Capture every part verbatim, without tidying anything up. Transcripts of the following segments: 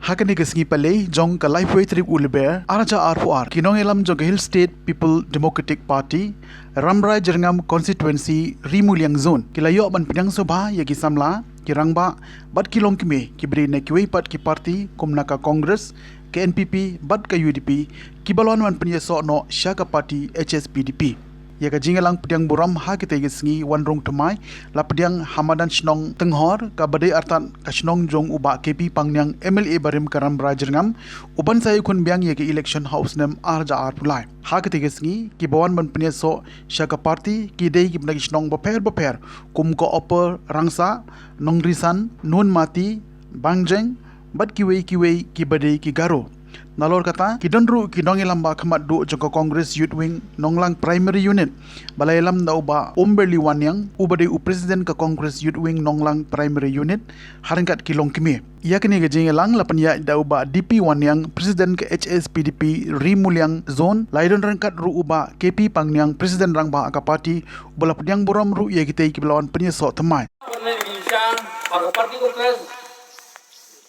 Ha kane ka sngi Palei jong ka laiphew tarik u Lber arhajar arphew ar, ki nongïalam jong ka Hill State People Democratic Party, Rambrai Jyrngam Constituency, Ri Muliang Zone, ki la ïoh ban pdiang sngewbha ïa ki samla, ki rangbah bad ki longkmie kiba dei na kiwei pat ki party kum na ka Congress, ka N P P bad ka U D P, kiba la wan ban pynïasoh noh sha ka party H S P D P. Ïa ka jingïalang pdiang burom ha katei ka sngi wan rung thymmai la pdiang ha madan shnong Tynghor, kaba dei artat ka shnong jong u Bah K P Pangniang, M L A barim ka Rambrai Jyrngam, uban sa ïakhun biang ïa ka election ha u snem arhajar arphew lai. Ha katei ka sngi, kiba wan ban pynïasoh sha ka party ki dei kiba na ki shnong bapher bapher kum ka Upper Rangsah, Nongrisan, Nunmati, Bangjeng bad kiwei kiwei kiba dei ki Garo. Nalor kata, ki don ruh ki nongïalam ba khmat duh jong ka Congress Youth Wing Nonglang Primary Unit, ba la ïalam da u Bah Umberli Wanniang, uba dei u President ka Congress Youth Wing Nonglang Primary Unit, ha ryngkat ki longkmie. Ïa kane ka jingïalang la pynïaid da u Bah D P Wanniang, President ka H S P D P Ri Muliang Zone, la ïadon ryngkat ruh u Bah K P Pangniang, President rangbah ka party, uba la pdiang burom ruh ïa kitei kiba la wan pynïasoh thymmai.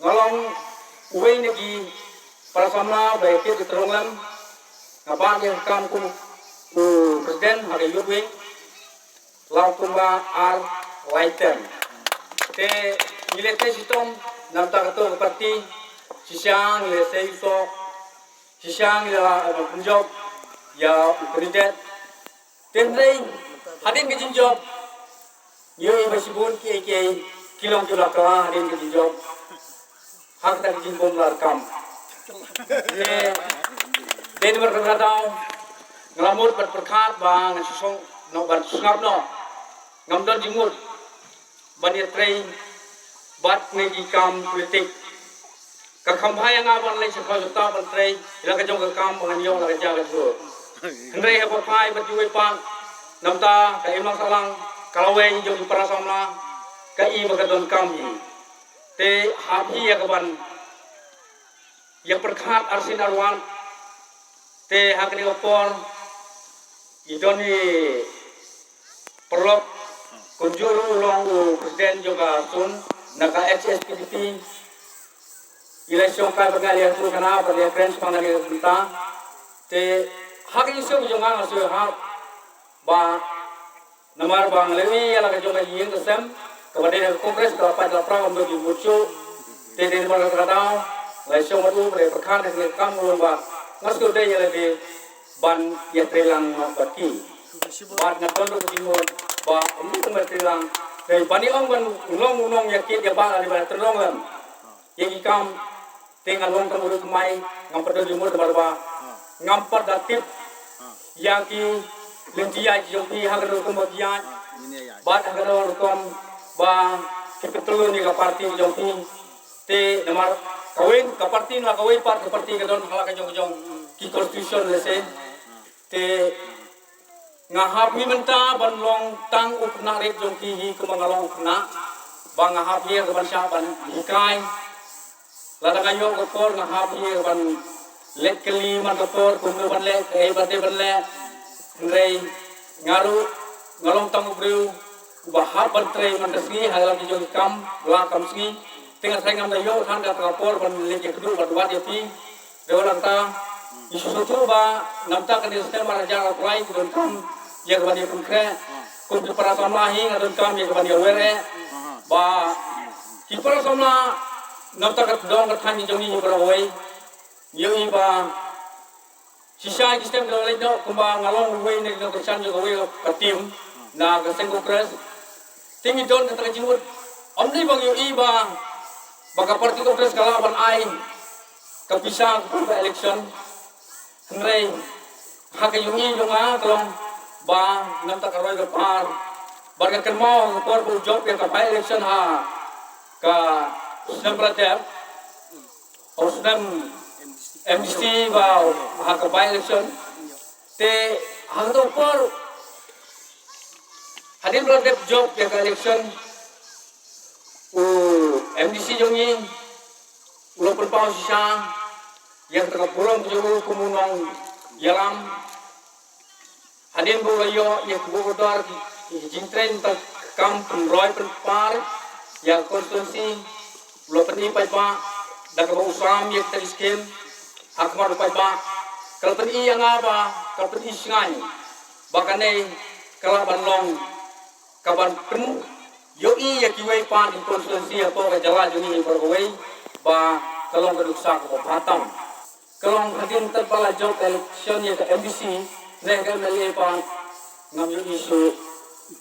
Nga long uwei na ki para samla ba ïa ki trong lem, nga bah ïa ka kam kum u president ha ka Youth Wing, la kumba ar lai term. Te ngi leh tei shitom na bynta kato ka party, shisha ngi leh tei u soh, shisha ngi la, eh, pynjop ïa u candidate. Te hynrei hadien ka jingjop, ïohi ba shibun kiei kiei ki long ki la kylla hadien ka jingjop. Ha kata ka jingbym lah kam. Te dei namar kata ka daw nga la mut ban pyrkhat ba ngan shu shong noh, ban sngap noh. Ngam don jingmut ban ïatrei bad kine ki kam politik. Ka kham bha ïa nga ban leit sha khaw jylla ban trei ïa la ka jong ka kam ba ngan ïoh la ka jaka jong. Hynrei haba phai bad kiwei pat, na bynta ka imlang sahlang ka lawei jong ki para samla, ka i ba ka donkam hi. Te hap hi ïa ka ban ïa pyrkhat arsien arwat. Te ha kane ka por i don i paralok kumjuh ruh u long u president jong ka zone na ka H S P D P. I la shong kai bad nga ïa ka tru khana bad ïa ka kren shaphang kane ka bynta. Te ha ka jingsngew jong nga nga shu hap ba namar ba nga la ïohi ïa la ka jong ka ïing ka sem kaba dei na ka Congress, ka la pait la pra, kam don jingmut shuh. Te dei namar kata ka daw nga la shong bad u, ba dei pyrkhat ïa ka kam u long ba nga sngewdei ïa lade ban ïatrei lang noh bad ki. Bad nga don ruh ka jingmut ba ym dei ban ïatrei lang, dei ban ïa ong ban long u nongïakit ïabah lane ban ïatrei lang lem ïa ki kam. Te nga long tang u riewkmai, ngam pat don jingmut namar ba ngam pat da tip ïa ki lynti ïaid jong ki ha kano ka rukom ba ki ïaid bad ha kano ka rukom ba ki pyntylun ïa ka party jong ki. Te namar kawei ka party na kawei pat ka party ka don ha la ka jong ka jong ki constitution lehse. Te nga hap hi mynta ban long tang u khynnah rit jong ki hi kumba nga long u khynnah, ba nga hap hi ka ban shah ban hikai. Lada nga ïoh ka por nga hap hi ka ban leh kylli man ka por kumno ban leh, kaei ba dei ban leh. Hynrei nga ruh nga long tang u briew uba hap ban trei man ka sngi ha la ki jong ki kam la kam sngi. Te nga sngewthuh ngam da ïoh than kata ka por ban leh ïa ka kdup ban wad ïa phi. Dei wan nangta ngi sngewthuh ba nangta kane ka snem ar hajar arphew lai ki donkam ïa ka ban ïa pynkhreh. Kum ki para samla hi nga donkam ïa ka ban ïa wer eh ba ki para samla nangta ka dong ka thaiñ jong ngi hi baroh kawei. Ngi ïohi ba shisha ki snem ki la leit noh kumba nga long uwei na ki nongkyrshan jong kawei ka team na ka seng Congress. Te ngi don kata ka jingmut. Ym dei ba ngi ïohi ba, ba ka party Congress ka lah ban ai ka pisa ka por ka election. Hynrei ha ka ïohi jong nga ka long ba nangta ka roi ka par bad ka kynmaw ha ka por ba u jop ïa ka by election ha ka snem ba la dep. U snem M D C ba ha ka by election. Te ha kato ka por hadien ba la dep jop ïa ka election, u M D C jong ngi u la pynpaw shisha ïa kata ka burom jong u kum u nongïalam. Hadien ba u la ïoh ïa ka buh ka dor ki jingtrei nangta ka kam pynroi pynpar ïa ka constituency, u la pyni paidbah da kaba u sam ïa kita ki skim ha khmat u paidbah, ka la pyni ïa nga ba, ka la pyni sngewbha ba kane ka lah ban long kaban pynïohi ïa kiwei pat ki constituency hapoh ka jylla jong ngi baroh kawei ba ka long ka nuksa kaba bha tam. Ka long hadien tad ba la jop election ïa ka M D C ne ka M L A pat, ngam ïohi shuh.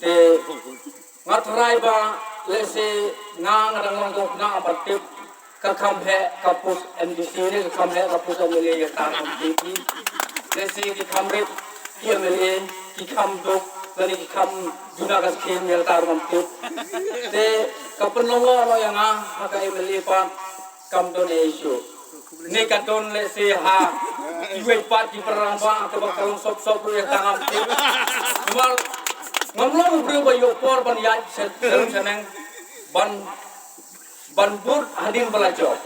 Te nga tharai ba lehse nga, nga dang long tang khynnah ban tip ka kham heh ka post M D C ne ka kham heh ka post M L A ïa kata ruh ngam tip. Lehse ki kham rit ki M L A, ki kham duk lane ki kham duna ka skim ïa kata ruh ngam tip. Te ka pynlong noh ïa nga ha ka M L A pat kam don ei shuh. Ne ka don lehse ha kiwei pat ki para rangbah kaba ka long sop sop ruh ïa kata ngam tip. Namar ngam long u briew ba ïoh por ban ïaid sha shnong sha shnong ban ban bud hadien ba la jop.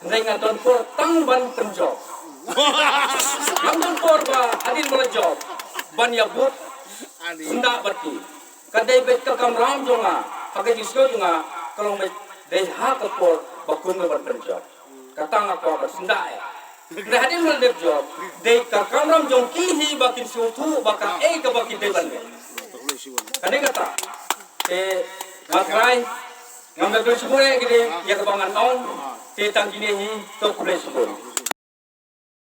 Hynrei nga don por tang ban pynjop. Ngam don por ba hadien ba la jop ban ïa bud syndah bad ki. Ka dei beit ka kamram jong nga ha ka jingsngew jong nga, ka long beit dei ha ka por ba kumno ban pynjop. Kata nga kwah ban syndah ïa. Hynrei hadien ba la dep jop, dei ka kamram jong ki hi ba kin sngewthuh ba kaei kaba ki dei ban leh. Kane kata. Te nga trai, ngam da kren shibun ïa kine, ïa kaba ngan ong, te tang kine hi, to khublei shibun.